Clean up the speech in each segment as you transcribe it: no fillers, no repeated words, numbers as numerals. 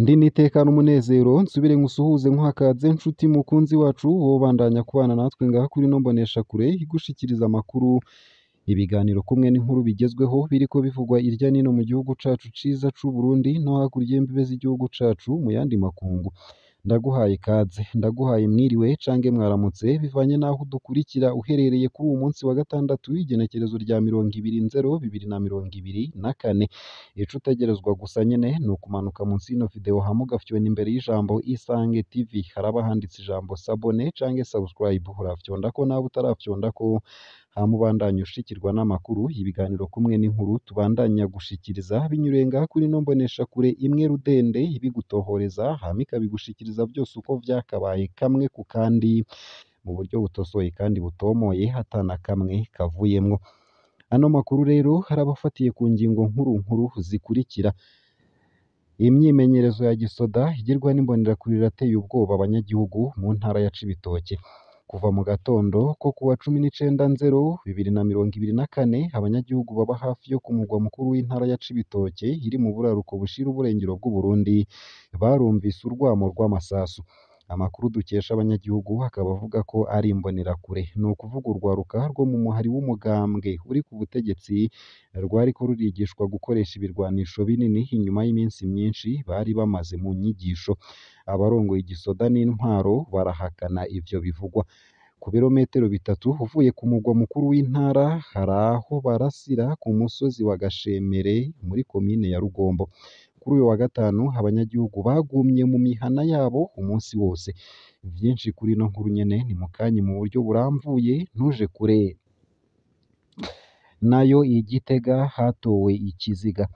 Ndi n'itekana umunezero nsubire nkusuhuze nkuhakaze nshuti mukunzi wacu wobandanya kubana natwe ngaha kuri ino mboneshakure igushikiriza amakuru, ibiganiro kumwe n'inkuru bigezweho biriko bivugwa irya nino mu gihugu cacu ciza c'Uburundi no hakurya y'imbibe z'igihugu cacu mu yandi makungu. Ndaguhaye ikaze, ndaguhaye mwiriwe cange mwaramutse bivanye n'aho udukurikira uherereye kuri uwu munsi wa gatandatu w'igenekerezo rya 20 Nzero 2024. Ico utegerezwa gusa nyene ni ukumanuka munsi y'ino video hama ugafyona imbere y'ijambo Isange TV, haraba handitse ijambo s'abonner cange subscribe, urafyondako nawe utarafyondako hama ubandanye ushikirwa n'amakuru, ibiganiro kumwe n'inkuru tubandanya gushikiriza binyuriye ngaha kuri ino mboneshakure imwe rudende ibigutohoreza hama ikabigushikiriza vyose uko vyakabaye kamwe ku kandi mu buryo butosoye kandi butomoye ata na kamwe kavuyemwo. Ano makuru rero harabafatiye ku ngingo nkuru nkuru zikurikira: imyimenyerezo ya gisoda igirwa n'imbonerakure irateye ubwoba abanyagihugu mu ntara ya Cibitoke. Kuva mu gatondo ko kuwa 19 Nzero 2024, abanyagihugu baba hafi yo ku mugwa mukuru w'intara ya Cibitoke iri mu buraruko bushira uburengero bw'Uburundi barumvise urwamo rw'amasasu. Amakuru dukesha abanyagihugu akaba avuga ko ari imbonerakure, ni ukuvuga urwaruka rwo mu muhari w'umugambwe uri ku butegetsi rwariko rurigishwa gukoresha ibirwanisho binini inyuma y'iminsi myinshi bari bamaze mu nyigisho. Abarongoye igisoda n'intwaro barahakana ivyo bivugwa. Ku birometero 3 uvuye ku mugwa mukuru w'intara hari aho barasira ku musozi wa Gashemere muri komine ya Rugombo. Kuri uyu wa gatanu abanyagihugu bagumye mu mihana yabo umunsi wose. Vyinshi kuri ino nkuru nyene ni mukanya mu buryo buramvuye, ntuje kure. Nayo i Gitega hatowe ikiziga.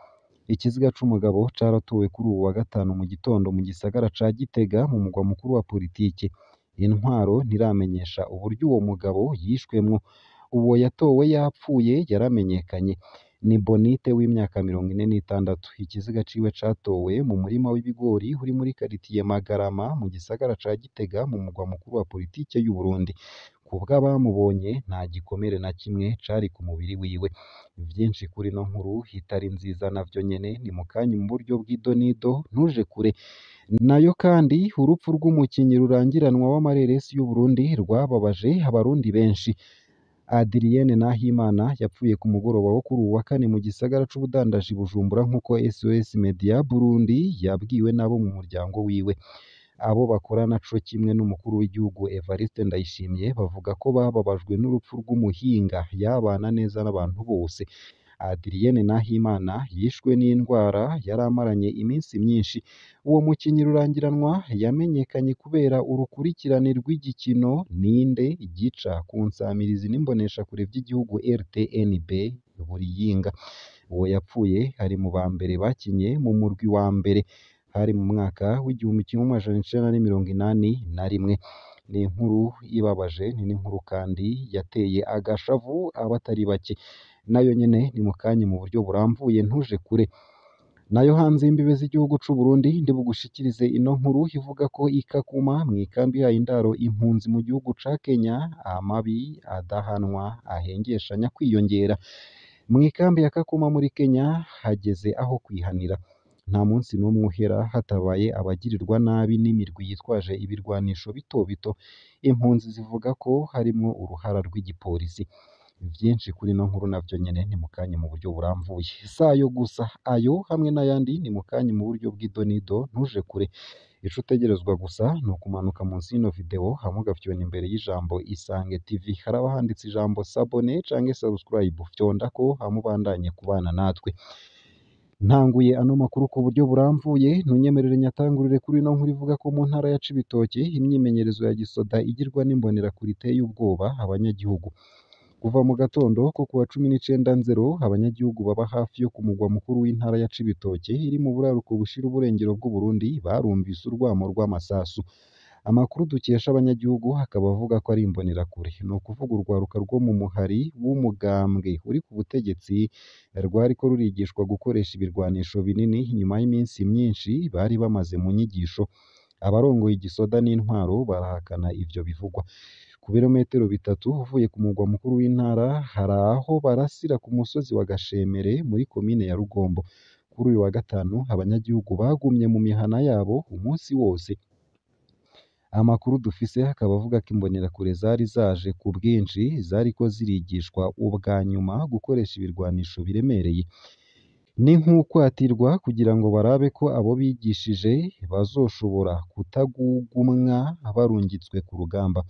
Ikiziga c'umugabo caratowe kuri uwu wa gatanu mu gitondo mu gisagara ca Gitega mu mugwa mukuru wa politike. Intwaro ntiramenyesha uburyo uwo mugabo yishwemwo. Uwo yatowe yapfuye yaramenyekanye. Ni Bonite w'imyaka 46. Ikiziga ciwe catowe mu murima w'ibigori uri muri karitiye Magarama mu gisagara ca Gitega mu mugwa mukuru wa politike y'Uburundi. Kubw'abamubonye nta gikomere na kimwe cari ku mubiri wiwe. Vyinshi kuri ino nkuru itari nziza navyo nyene ni mukanya mu buryo bw'idonido, ntuje kure. Nayo kandi urupfu rw'umukinyi rurangiranwa w'amareresi y'Uburundi rwababaje abarundi benshi. Adrienne Nahimana yapfuye ku mugoroba wo kuri uwu wa kane mu gisagara c'ubudandaji Bujumbura nk'uko SOS Media Burundi yabwiwe n'abo mu muryango wiwe. Abo bakorana co kimwe n'umukuru w'igihugu Evariste Ndayishimiye bavuga ko bababajwe n'urupfu rw'umuhinga yabana neza n'abantu bose. Adrienne Nahimana yishwe n'indwara yari amaranye iminsi myinshi. Uwo mukinyi rurangiranwa yamenyekanye kubera urukurikirane rw'igikino Ninde gica ku nsamirizi n'imboneshakure vy'igihugu RTNB buri yinga. Uwo yapfuye ari mu ba mbere bakinye mu murwi wa mbere, hari mu mwaka w'1981. Ni inkuru ibabaje, ni n'inkuru kandi yateye agashavu abatari bake. Nayo nyene ni mukanya mu buryo buramvuye, ntuje kure. Nayo hanze y'imbibe z'igihugu c'Uburundi ndi bugushikirize ino nkuru ivuga ko i Kakuma mw'ikambi yayo indaro impunzi mu gihugu ca Kenya amabi adahanwa ahengeshanya kwiyongera. Mw'ikambi ya Kakuma muri Kenya hageze aho kwihanira. Nta munsi n'umwe uhera hatabaye abagirirwa nabi n'imirwi yitwaje ibirwanisho bito bito. Impunzi zivuga ko harimwo uruhara rw'igipolisi. Vyinshi kuri ino nkuru navyo nyene ni mukanya mu buryo buramvuye. Si ayo gusa, ayo hamwe n'ayandi ni mukanya mu buryo bw'idonido, ntuje kure. Ico utegerezwa gusa ni ukumanuka munsi y'ino video hama ugafyona imbere y'ijambo Isange TV, haraba handitse ijambo s'abonner cange subscribe, fyondako hama ubandanye kubana natwe. Ntanguye ano makuru ku buryo buramvuye, ntunyemerere nyatangurire kuri ino nkuru ivuga ko mu ntara ya Cibitoke imyimenyerezo ya gisoda igirwa n'imbonerakure iteye ubwoba abanyagihugu. Kuva mu gatondo ko kuwa 19 Nzero, abanyagihugu baba hafi yo ku mugwa mukuru w'intara ya Cibitoke iri mu buraruko bushira uburengero bw'Uburundi barumvise urwamo rw'amasasu. Amakuru dukesha abanyagihugu akaba avuga ko ari imbonerakure, ni ukuvuga urwaruka rwo mu muhari w'umugambwe uri ku butegetsi rwariko rurigishwa gukoresha ibirwanisho binini inyuma y'iminsi myinshi bari bamaze mu nyigisho. Abarongoye igisoda n'intwaro barahakana ivyo bivugwa. Ku birometero 3 uvuye ku mugwa mukuru w'intara hari aho barasira ku musozi wa Gashemere muri komine ya Rugombo. Kuri uyu wa gatanu abanyagihugu bagumye mu mihana yabo umunsi wose. Amakuru dufise akaba avuga ko imbonerakure zari zaje ku bwinshi zariko zirigishwa ubwa nyuma gukoresha ibirwanisho biremereye. Ni nk'ukwatirwa kugira ngo barabe ko abo bigishije bazoshobora kutagugumwa barungitswe ku rugamba.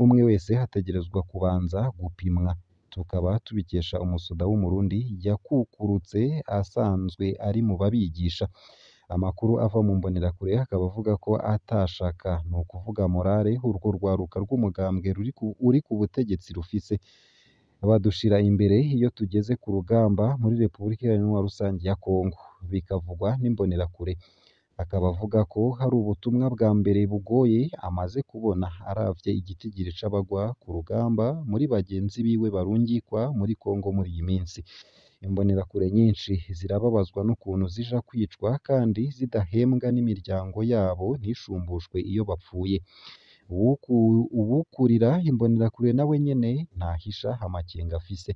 Umwe wese ategerezwa kubanza gupimwa. Tukaba tubikesha umusoda w'Umurundi yakukurutse asanzwe ari mu babigisha. Amakuru ava mu mbonerakure akaba avuga ko atashaka, ni ukuvuga morale, urwo rwaruka rw'umugambwe uri ku butegetsi rufise. Badushira imbere iyo tugeze ku rugamba muri Repubulika Iharanira Rusangi ya Kongo, bikavugwa n'imbonerakure. Akaba avuga ko hari ubutumwa bwa mbere bugoye amaze kubona aravye igitigiri c'abagwa ku rugamba muri bagenzi biwe barungikwa muri Kongo muri iyi minsi. Imbonerakure nyinshi zirababazwa n'ukuntu zija kwicwa kandi zidahembwa n'imiryango yabo ntishumbushwe iyo bapfuye. Uwukurira imbonerakure nawe nyene ntahisha amakenga afise.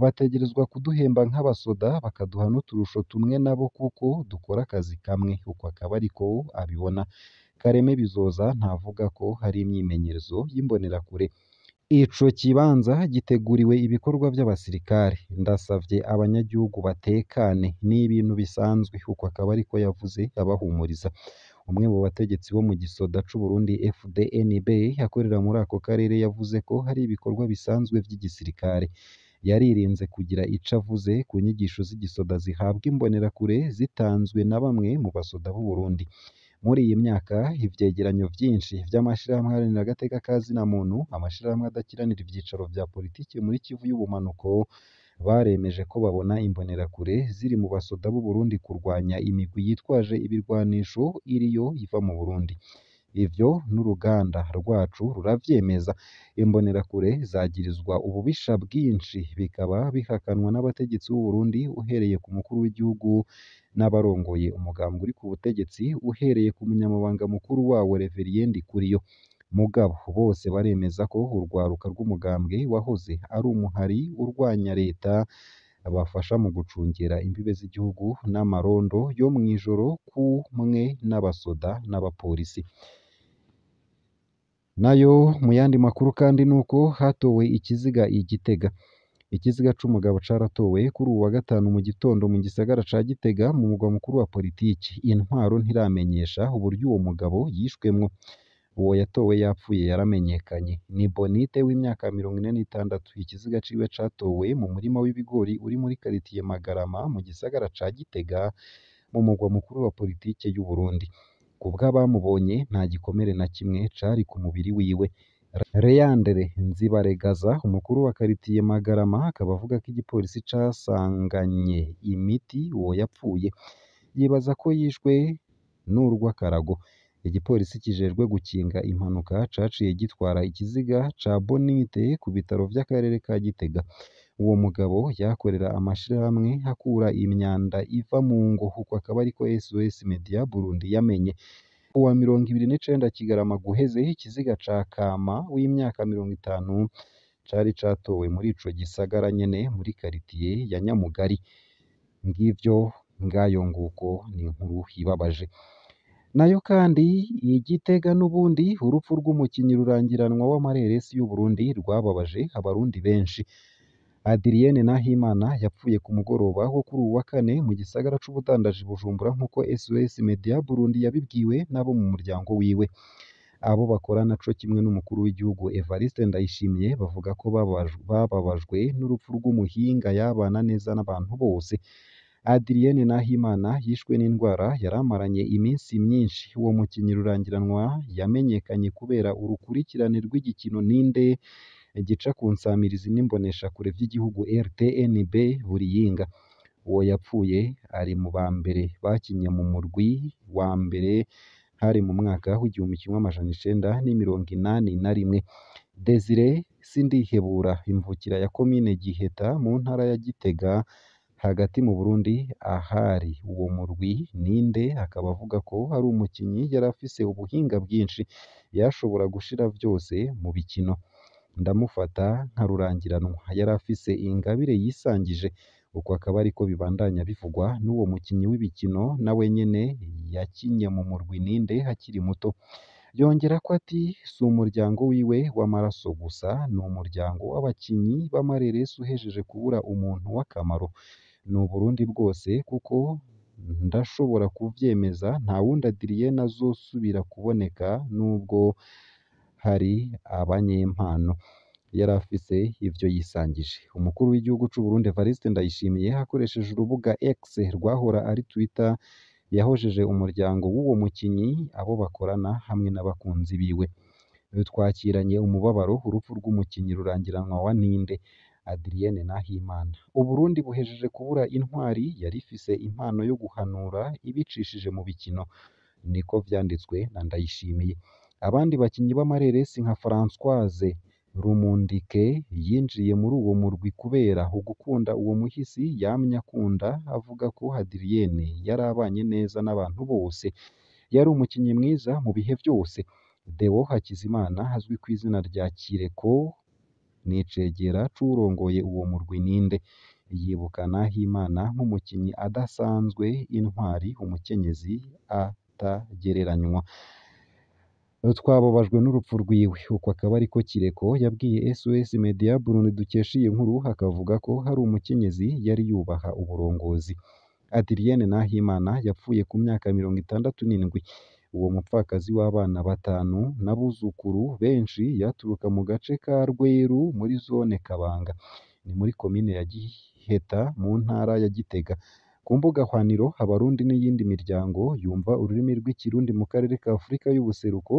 Bategerezwa kuduhemba nk'abasoda bakaduha n'uturusho tumwe nabo kuko dukora akazi kamwe, uko akaba ariko abibona. Kareme Bizoza ntavuga ko hari imyimenyerezo y'imbonerakure. Ico kibanza giteguriwe ibikorwa vy'abasirikare. Ndasavye abanyagihugu batekane, ni ibintu bisanzwe, uko akaba ariko yavuze abahumuriza. Umwe mu bategetsi bo mu gisoda c'Uburundi FDNB akorera muri ako karere yavuze ko hari ibikorwa bisanzwe vy'igisirikare. Yaririnze kugira ico avuze ku nyigisho z'igisoda zihabwa imbonerakure zitanzwe na bamwe mu basoda b'Uburundi. Muri iyi myaka ivyegeranyo vyinshi vy'amashirahamwe aharanira agateka ka zina muntu, amashirahamwe adakiranira ivyicaro vya politike muri Kivu y'ubumanuko baremeje ko babona imbonerakure ziri mu basoda b'Uburundi kurwanya imigwi yitwaje ibirwanisho iriyo iva mu Burundi. Ivyo n'uruganda rwacu ruravyemeza. Imbonerakure zagirizwa ububisha bwinshi bikaba bihakanwa n'abategetsi b'Uburundi uhereye ku mukuru w'igihugu n'abarongoye umugambwe uri ku butegetsi uhereye ku munyamabanga mukuru wawo Reverien Ndikuriyo. Mugabo bose baremeza ko urwaruka rw'umugambwe wahoze ari umuhari urwanya leta bafasha mu gucungera imbibe z'igihugu n'amarondo yo mw'ijoro kumwe n'abasoda n'abapolisi. Nayo mu yandi makuru kandi nuko hatowe ikiziga i Gitega. Ikiziga c'umugabo caratowe kuri uwu wa gatanu mu gitondo mu gisagara ca Gitega mu mugwa mukuru wa politiki. Intwaro ntiramenyesha uburyo uwo mugabo yishwemwo. Uwo yatowe yapfuye yaramenyekanye. Ni Bonite w'imyaka 46. Ikiziga ciwe catowe mu murima w'ibigori uri muri karitiye Magarama mu gisagara ca Gitega mu mugwa mukuru wa politike y'u Burundi. Kubw'abamubonye nta gikomere na kimwe cari ku mubiri wiwe. Leandre Nzibaregaza umukuru wa karitiye Magarama akaba avuga ko igipolisi casanganye imiti uwo yapfuye, yibaza ko yishwe n'urw'akarago. Igipolisi kijejwe gukinga impanuka caciye gitwara ikiziga ca Bonite ku bitaro vy'akarere ka Gitega. Uwo mugabo yakorera amashirahamwe akura imyanda iva mu ngo, uko akaba ariko SOS Media Burundi yamenye. Kuwa 29 Kigarama guheze ikiziga ca Kama w'imyaka 50 cari catowe muri ico gisagara nyene muri karitiye ya Nyamugari. Ngivyo ngayo nguko ni inkuru ibabaje. Nayo kandi i Gitega n'ubundi urupfu rw'umukinyi rurangiranwa w'amareresi y'Uburundi rwababaje abarundi benshi. Adrienne Nahimana yapfuye ku mugoroba wo kuri uwu wa kane mu gisagara c'ubudandaji Bujumbura nk'uko SOS Media Burundi yabibwiwe n'abo mu muryango wiwe. Abo bakorana co kimwe n'umukuru w'igihugu Evariste Ndayishimiye bavuga ko bababajwe n'urupfu rw'umuhinga yabana neza n'abantu bose. Adrienne Nahimana yishwe n'indwara yari amaranye iminsi myinshi. Uwo mukinyi rurangiranwa yamenyekanye kubera urukurikirane rw'igikino Ninde gica ku nsamirizi n'imboneshakure vy'igihugu RTNB buri yinga. Uwo yapfuye ari mu ba mbere bakinye mu murwi wa mbere hari mu mwaka w'1981. Desire Sindihebura imvukira ya komine Giheta mu ntara ya Gitega hagati mu Burundi ahari uwo murwi Ninde akaba avuga ko ari umukinyi yari afise ubuhinga bwinshi yashobora gushira vyose mu bikino. Ndamufata nka rurangiranwa, yari afise ingabire yisangije. Uko akaba ariko bibandanya bivugwa n'uwo mukinyi w'ibikino nawe nyene yakinye mu murwi Ninde akiri muto. Yongerako ati si umuryango wiwe w'amaraso gusa, ni umuryango w'abakinyi b'amareresi uhejeje kubura umuntu w'akamaro. Ni Uburundi bwose kuko ndashobora kuvyemeza ntawundi Adrien azosubira kuboneka nubwo hari abanyempano. Yari afise ivyo yisangije. Umukuru w'igihugu c'Uburundi Evariste Ndayishimiye akoresheje urubuga X rwahora ari Twitter yahojeje umuryango w'uwo mukinyi, abo bakorana hamwe n'abakunzi biwe. Twakiranye umubabaro urupfu rw'umukinyi rurangiranwa wa Ninde Adrien Nahimana. Uburundi buhejeje kubura intwari yari ifise impano yo guhanura ibicishije mu bikino, niko vyanditswe na Ndayishimiye. Abandi bakinyi b'amareresi nka Françoise Rumundike yinjiye muri uwo murwi kubera ugukunda uwo muhisi yamye akunda, avuga ko Adrien yari abanye neza n'abantu bose, yari umukinyi mwiza mu bihe vyose. Deo Hakizimana azwi kw'izina rya Kireko n'icegera c'uwurongoye uwo murwi Ninde, yibuka Nahimana nk'umukinyi adasanzwe, intwari, umukenyezi atagereranywa. Twababajwe n'urupfu rwiwe. Uko akaba ariko Kireko yabwiye SOS Media Burundi dukesha iyi nkuru, akavuga ko hari umukenyezi yari yubaha uburongozi. Adrien Nahimana yapfuye ku myaka 67. Uwo mupfakazi w'abana batanu n'abuzukuru benshi yaturuka mu gace ka Rweru muri zone Kabanga, ni muri komine ya Giheta mu ntara ya Gitega. Ku mbuga hwaniro Abarundi n'iyindi miryango yumva ururimi rw'Ikirundi mu karere ka Afurika y'ubuseruko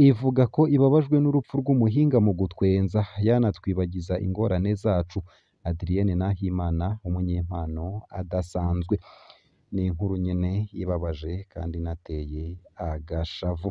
ivuga ko ibabajwe n'urupfu rw'umuhinga mu gutwenza yanatwibagiza ingorane zacu. Adrien Nahimana umunyempano adasanzwe. Ni inkuru nyene ibabaje kandi inateye agashavu.